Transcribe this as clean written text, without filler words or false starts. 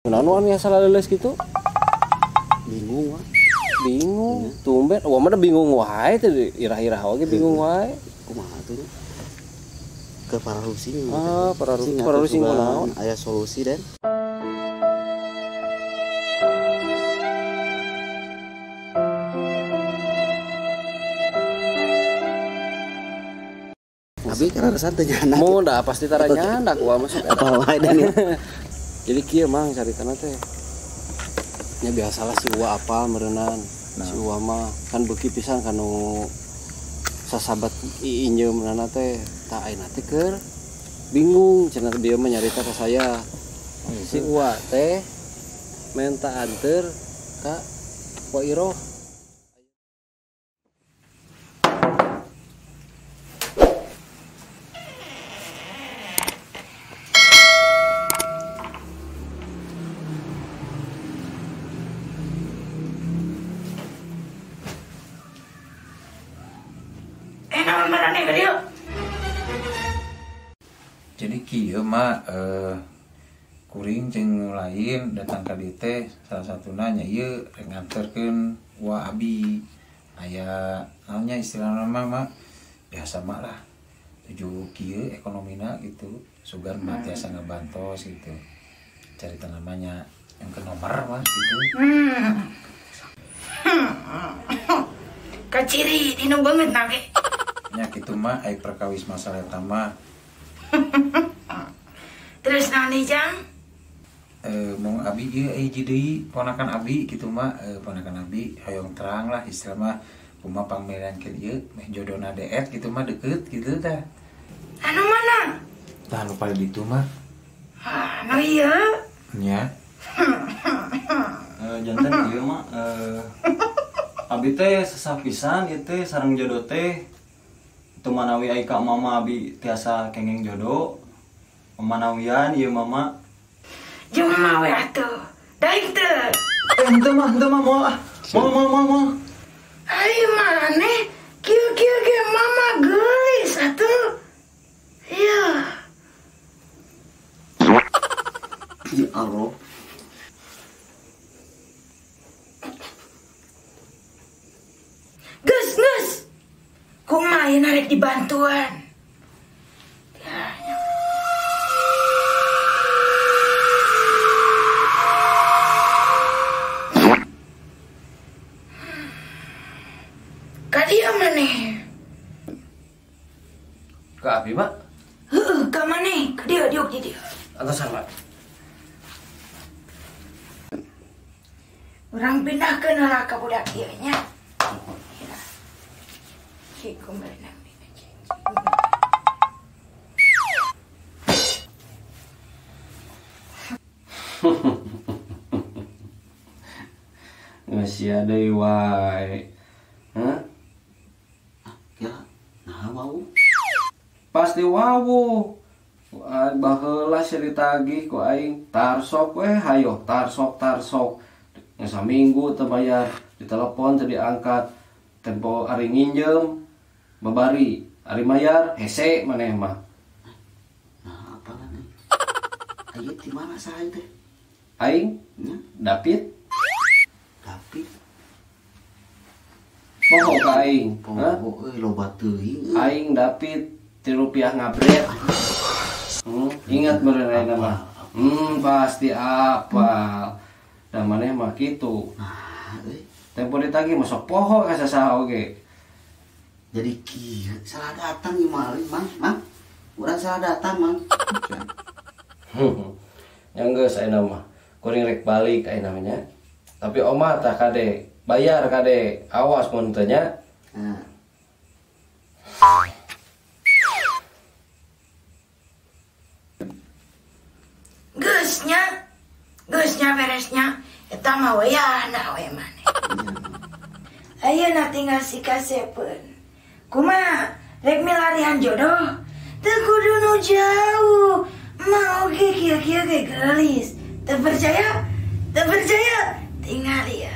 Naon ya salah leuleus kitu? Bingung wah. Bingung. Tumben, wah mah bingung wae teh irah-irah oge bingung wae. Kumaha tuh? Ke para rusing. Ah, para rusing kunaon? Aya solusi den. Abi karena teh nyandak. Mun da pasti tara nyandak wah masuk apa wae dan ya. Jadi kieu mang caritana teh. Nya biasalah si Uwa apal meureunan. Nah. Si Uwa mah kan beuki pisan kanu sasabat iinjeumna teh tah ayeuna teh keur bingung cenah dia mah nyarita ka saya. Si Uwa teh menta anter ka Wa Iroh. Jadi kieu mah kuring jeung lain datang ka dieu teh salah satuna nya ieu rek nganterkeun wa abi aya naonnya istilahna mah biasa mah lah tujuh kieu ekonomina gitu sugan mah tiasa ngabantos gitu carita namanya yang ke nomor mah gitu. Kaciri dinu banget nage. Nya kitu mah ai perkawis masalah eta mah. Terus naon deui Jang? Mung abi ieu hiji deui ponakan abi kitu mah ponakan abi hoyong terang lah istilah mah kumaha pangmilihan ke ieu meh jodona deet kitu mah deukeut kitu tah. Anu mana? Tah anu paling ditu mah. Anu ieu? Nya. Janten ieu mah abi teh sesah pisan ieu teh sareng jodoh teh. Teu manawi ai ka mama abi tiasa kengeng jodoh. Manawian ieu mama. Jeung mama we atuh. Daik teu. Henteu mah moal ah. Moal. Ai maneh kieu-kieu ge mama geulis atuh. Iya. Ya Allah. Geus, geus. Kumaha narek dibantuan. Ka dieu maneh? Ka abi mah? Heueuh, ka maneh, ka dieu diuk di dieu. Antosan, Pak. Urang pindahkeun heula ka budak ieu nya. Nggak deui wae. Hah? Ya, nah wau. Pasti wau. Baheula sia ditagih ku aing tarsok we hayo tarsok tarsok. Geus saminggu teu bayar, ditelepon teu diangkat. Tempo ari nginjem babari, ari mayar hese maneh mah. Nah, apalah nih. Ayo di mana saha teh? Aing? Nya? David. David. Poho ka aing. Poho euy loba teuing. Aing David ti rupiah ngabret. Ingat meureun ayeuna mah. Pasti apal. Da maneh mah kitu. Nah, euy. Tempo ditagih masuk poho ka sasaha oge. Jadi kieu salah datang ieu mah Mang, Mang. Urang salah datang, Mang. Nya geus ayeuna mah. Kuring rek balik ayeuna mah nya. Tapi omah tah kade, bayar kade. Awas mun teu nya. Heeh. Geus nya. Geus nya beresnya. Eta mah wayahna we maneh. Ayeuna tinggal si kasepeun. Kumaha rek milarian jodoh? Teu kudu nu jauh. Mah oge kieu-kieu ge geulis. Teu percaya? Teu percaya? Tingali ya.